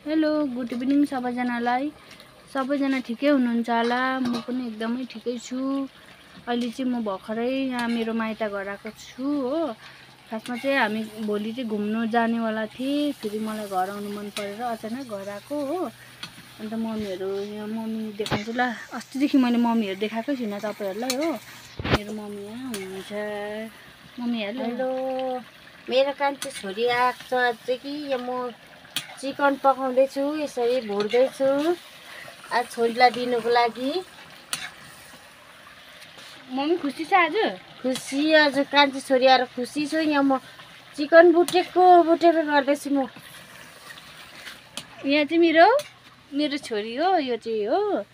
Hello good evening सबैजनालाई। सबैजना ठिकै हुनुहुन्छ होला। म पनि एकदमै ठिकै छु। अहिले चाहिँ म भर्खरै यहाँ मेरो माइत घर आएको छु हो। खासमा चाहिँ हामी भोलि चाहिँ घुम्नु जानेवाला थिएँ। फेरि मलाई घर आउनु मन परेर अचानक घर आएको हो। अन्त मम्मीहरू यहाँ मम्मी देखाउँछु ल। अस्तिदेखि मैले मम्मीहरू देखाएकै छुइनँ तपाईँहरूलाई हो। मेरो मम्मी यहाँ हुनुहुन्छ। Mummy hello. मेरो कान्छी छोरी आएको छ आज कि म चिकन पकाउँदैछु, यसरी भुट्दैछु आज छोरीलाई दिनुको लागि। मम्मी खुसी छ आज? खुसी, आज कान्छी छोरी आएर खुसी छु। यहाँ म चिकन भुटेको गर्दैछु। म यहाँ चाहिँ मेरो छोरी हो। यो चाहिँ हो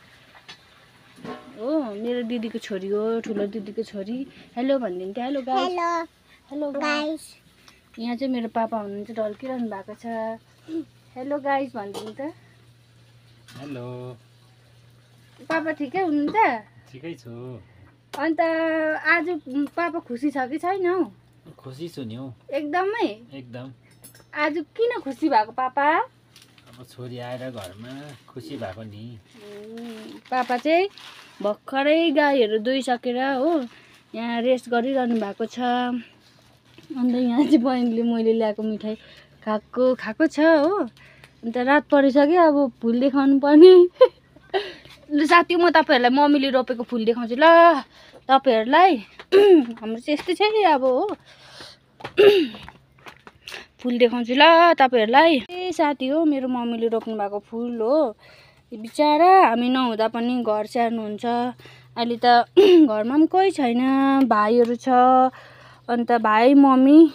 मेरो दिदीको छोरी हो, ठुलो दिदीको छोरी। हेलो भनिदिन्थ्यो। Hello guys. Hello guys. यहाँ चाहिँ मेरो पापा हुनुहुन्छ, ढल्किरहनु भएको छ। हेलो गाइस भनिदिनु त। हेलो पापा ठिकै हुनुहुन्छ? ठिकै छु। अन्त आज पापा खुसी छ कि छैन हौ? खुसी छु नि हौ। एकदमै? एकदम। आज किन खुसी भएको पापा? अब छोरी आएर घरमा खुसी भएको नि। पापा चाहिँ भर्खरै गाईहरू दुहिसकेर हो यहाँ रेस्ट गरिरहनु भएको छ। अन्त यहाँ चाहिँ बहिनीले मैले ल्याएको मिठाई खाएको छ हो। अन्त रात परिसक्यो, अब फुल देखाउनु पर्ने। ल साथी, म तपाईँहरूलाई मम्मीले रोपेको फुल देखाउँछु ल तपाईँहरूलाई। हाम्रो चाहिँ यस्तै छ अब हो। फुल देखाउँछु ल तपाईँहरूलाई। ए साथी हो, मेरो मम्मीले रोप्नु भएको फुल हो। बिचरा हामी नहुँदा पनि घर स्याहार्नुहुन्छ। अहिले त घरमा पनि कोही छैन, भाइहरू छ। अन्त भाइ मम्मी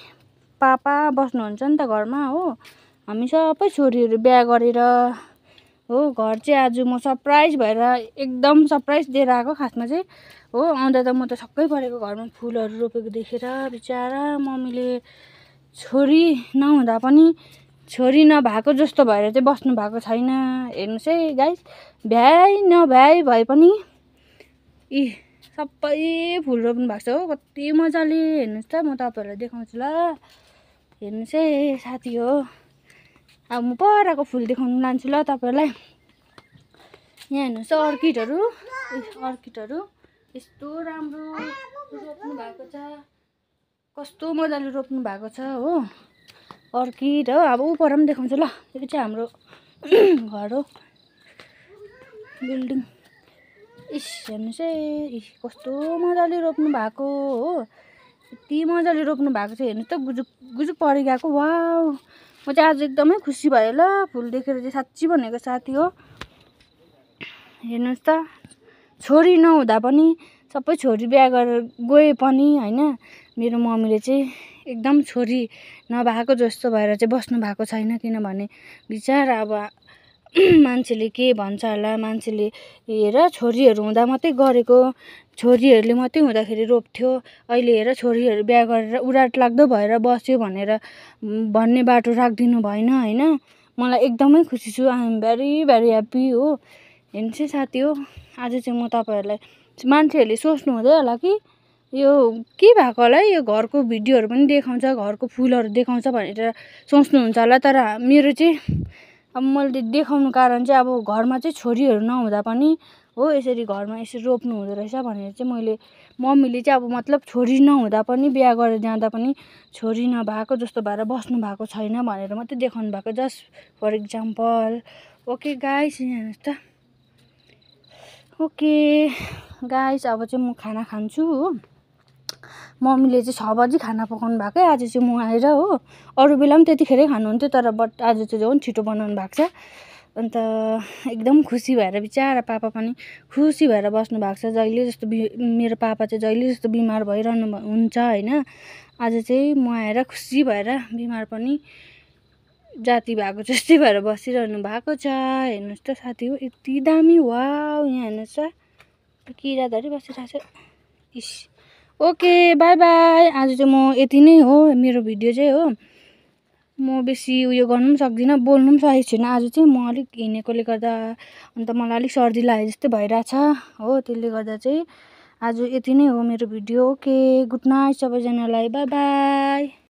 पापा बस्नुहुन्छ नि त घरमा हो। हामी सबै छोरीहरू बिहा गरेर हो घर चाहिँ आज म सरप्राइज भएर एकदम सरप्राइज दिएर आएको खासमा चाहिँ हो। आउँदा त म त छक्कै परेको घरमा फुलहरू रोपेको देखेर। बिचरा मम्मीले छोरी नहुँदा पनि छोरी नभएको जस्तो भएर चाहिँ बस्नु भएको छैन। हेर्नुहोस् है गाइस, भ्याइ नभ्याइ भए पनि सबै फुल रोप्नु भएको छ हो कति मजाले। हेर्नुहोस् त, म तपाईँहरूलाई देखाउँछु ल। हेर्नुहोस् है साथी हो। अब म पराको फुल देखाउनु लान्छु ल तपाईँहरूलाई। यहाँ हेर्नुहोस् अर्किडहरू यस्तो राम्रो रोप्नु भएको छ। कस्तो मजाले रोप्नु भएको छ हो अर्किड हो। अब ऊपर पनि देखाउँछु ल। यो चाहिँ हाम्रो घर हो, बिल्डिङ। हेर्नुहोस् है कस्तो मजाले रोप्नु भएको हो। यति मजाले रोप्नु भएको छ। हेर्नुहोस् त, गुजुक परिगएको। वाउ, म चाहिँ आज एकदमै खुसी भयो ल फुल देखेर चाहिँ, साँच्ची भनेको साथी हो। हेर्नुहोस् त, छोरी नहुँदा पनि सबै छोरी बिहा गरेर गए पनि होइन, मेरो मम्मीले चाहिँ एकदम छोरी नभएको जस्तो भएर चाहिँ बस्नु भएको छैन। किनभने बिचरा अब मान्छेले के भन्छ होला, मान्छेले हेर छोरीहरू हुँदा मात्रै गरेको, छोरीहरूले मात्रै हुँदाखेरि रोप्थ्यो, अहिले हेर छोरीहरू बिहा गरेर उराट लाग्दो भएर बस्यो भन्ने बाटो राखिदिनु भएन होइन। मलाई एकदमै खुसी छु। I am very very happy हो। हेर्नुहोस् है साथी हो, आज चाहिँ म तपाईँहरूलाई, मान्छेहरूले सोच्नु हुँदै होला कि यो के भएको होला है, यो घरको भिडियोहरू पनि देखाउँछ, घरको फुलहरू देखाउँछ भनेर सोच्नुहुन्छ होला। तर मेरो चाहिँ अब मैले देखाउनु कारण चाहिँ अब घरमा चाहिँ छोरीहरू नहुँदा पनि हो यसरी घरमा यसरी रोप्नु हुँदो रहेछ भनेर चाहिँ मैले, मम्मीले चाहिँ अब मतलब छोरी नहुँदा पनि बिहा गरेर जाँदा पनि छोरी नभएको जस्तो भएर बस्नु भएको छैन भनेर मात्रै देखाउनु भएको, just for example. Okay guys, हेर्नुहोस् त। ओके गाइस, अब चाहिँ म खाना खान्छु हो। मम्मीले चाहिँ 6 बजी खाना पकाउनु भएको। आज चाहिँ म आएर हो, अरू बेला पनि त्यतिखेरै खानुहुन्थ्यो तर बट आज चाहिँ झन् छिटो बनाउनु भएको छ। अन्त एकदम खुसी भएर बिचरा पापा पनि खुसी भएर बस्नु भएको छ। जहिले जस्तो मेरो पापा चाहिँ जहिले जस्तो बिमार भइरहनु हुन्छ होइन, आज चाहिँ म आएर खुसी भएर बिमार पनि जाती भएको जस्तै भएर बसिरहनु भएको छ। हेर्नुहोस् त साथी हो, यति दामी। वाउ, यहाँ हेर्नुहोस् त, किराधरी बसिरहेको छ। Okay by by. आज चाहिँ म यति नै हो मेरो भिडियो चाहिँ हो। म बेसी उयो गर्नु पनि सक्दिनँ, बोल्नु पनि सकेको छुइनँ। आज चाहिँ म अलिक हिँडेकोले गर्दा अन्त मलाई अलिक सर्दी लाग्यो जस्तै भइरहेछ हो। त्यसले गर्दा चाहिँ आज यति नै हो मेरो भिडियो। ओके गुड नाइट सबैजनालाई, बाई बाई।